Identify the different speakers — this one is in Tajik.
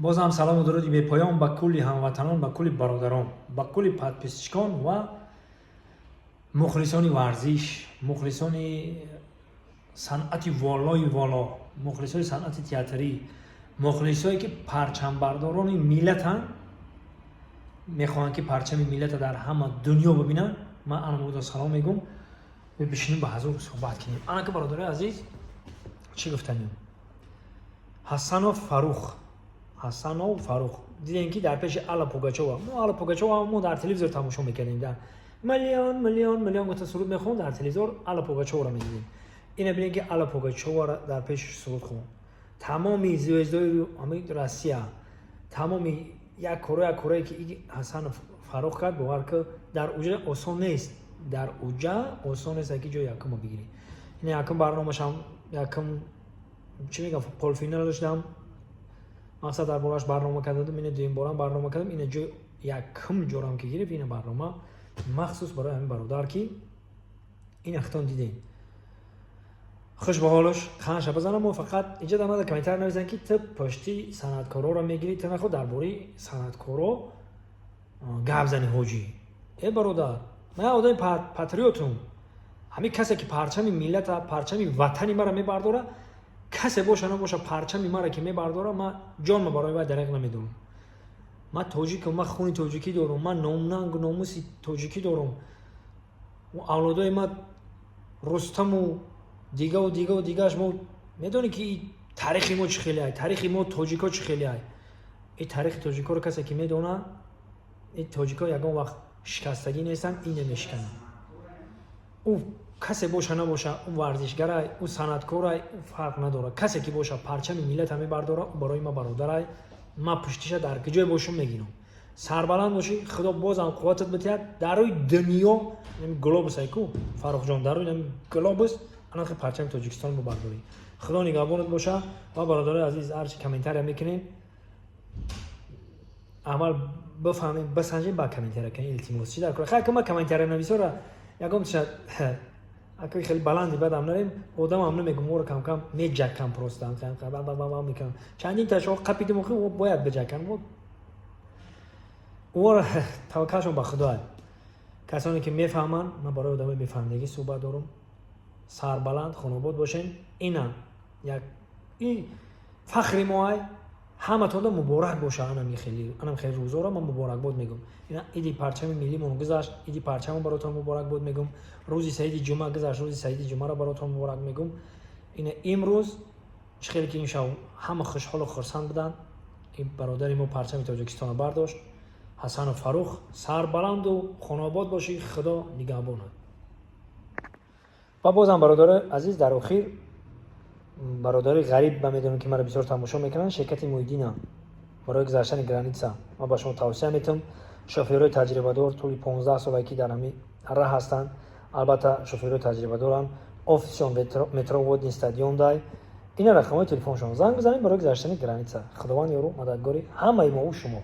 Speaker 1: Бозам салому дуруди бепоён ба кулли ҳамватанон, ба кулли бародарон, ба кулли подписчикон ва мухлисони варзиш, мухлисони санъати волои воло, мухлисони санъати театрӣ, мухлисое, ки парчамбардорони миллатанд, мехоҳанд, ки парчами миллата дар ҳама дунё бибинанд. Ман анамуда салом мегӯм. Бишинем, ба ҳазур суҳбат кунем. Анака, бародарои азиз, чӣ гуфтанем? Ҳасанов Фарух, Ҳасанов Фарух, дидем, ки дар пеши Алла Пугачова. Мо Алла Пугачова мо дар телевизор тамошо мекардем, да миллион, миллион, миллион гуфта суруд мехонд дар телевизор, Алла Пугачоваро медидем. Ина бинем, ки Алла Пугачовара дар пеши суруд хонд. Тамоми звездои ҳамаи Россия, тамоми як коро, як корое, ки Ҳасанов Фарух кард, бовар ки, дар уҷа осон нест, дар уҷа осон нест, ки ҷои якумо бигирӣ. Ина якум барномашам, якум, чӣ мегам, полуфинал шудам. Мақсад, дар борааш барнома кардам, ина дуюм борам барнома кардам, ина ҷои якум ҷорам ки гирифт. Ина барнома махсус барои ҳамин бародар, ки ин хитон дидем. Хуш ба ҳолаш, ханша бизанам. Мо фақат инҷа дар мада комментар нависанд, ки ту пушти санъаткороро мегирӣ, ту нахо дар бораи санъаткоро гап зани. Ҳоҷӣ, э бародар, ман одами патриотум. Ҳамин касе, ки парчами миллата, парчами ватани мара мебардора, касе боша набоша, парчами мара ки мебардора, ман ҷонма барои вай дареғ намедорам. Ман тоҷикам, ман хуни тоҷикӣ дорам, ман номнангу номуси тоҷикӣ дорам. Авлодои ман Рустаму дигаву дигаву дигааш. Мо медонӣ, ки таърихи мо чӣ хеле ай, таърихи мо тоҷико чӣ хеле ай. И таърихи тоҷикоро касе ки медона, и тоҷико ягон вақт шикастагӣ нестанд, ин намешикананд. Ӯ касе боша набоша, ӯ варзишгарай, ӯ санъаткорай, ӯ фарқ надорад. Касе ки боша, парчами миллата мебардора, ӯ барои ма бародарай. Ма пуштиша дар куҷое бошум, мегирам. Сарбаланд бошӣ, Худо бозам қувватат битиҳад. Дар рӯи дунё глобус ай ку, Фаррухҷон, дар рӯи глобус анахи парчами Тоҷикистон бубардорӣ. Худо нигаҳбонат боша. Ва бародарои азиз, ҳарчи комментария мекунем, аввал бифаҳмем, бисанҷем, ба комментария кунем, илтимос. Чӣ дар кор? Хай, ма комментария нависора ягон ча акои хеле баланди бадам нарем, одамам намегум, моро камкам меҷакам, просто мекунам. Чандин ташо қапидим, охи бояд биҷакан ора. Таваккалшон ба Худо. Касоне ки мефаҳманд, ман барои одамои бефаҳмидагӣ суҳбат дорам. Сарбаланд, хонобод бошем. Ина як и фахри мо ай. Ҳаматонда муборак боша. Анам хеле рӯзоро ман муборакбод мегӯм. Ина иди парчами миллимон гузашт, иди парчамо баротон муборакбод мегӯм. Рӯзи саиди ҷумъа гузашт, рӯзи саиди ҷумъаро баротон муборак мегӯм. Ина имрӯз чӣ хеле ки иншав ҳама хушҳолу хурсанд буданд. Ин бародари мо парчами Тоҷикистонро бардошт, Ҳасану Фарух. Сарбаланду хонобод бошӣ, Худо нигаҳбонад. Ва бозам, бародарои азиз, дар охир, бародари ғариб, ба медонам, ки маро бисёр тамошо мекунанд, ширкати Муҳиддина барои гузаштани граница ман ба шумо тавсия метавам. Шофёрои таҷрибадор, тӯли 15 солае, ки дар ҳамин раҳ ҳастанд, албатта, шофёрои таҷрибадоранд. Офисшон метро Водный стадион дай. Ина рақамҳои телефоншон, занг бизанед барои гузаштани граница. Худованд ёру мададгори ҳамаи мову шумо.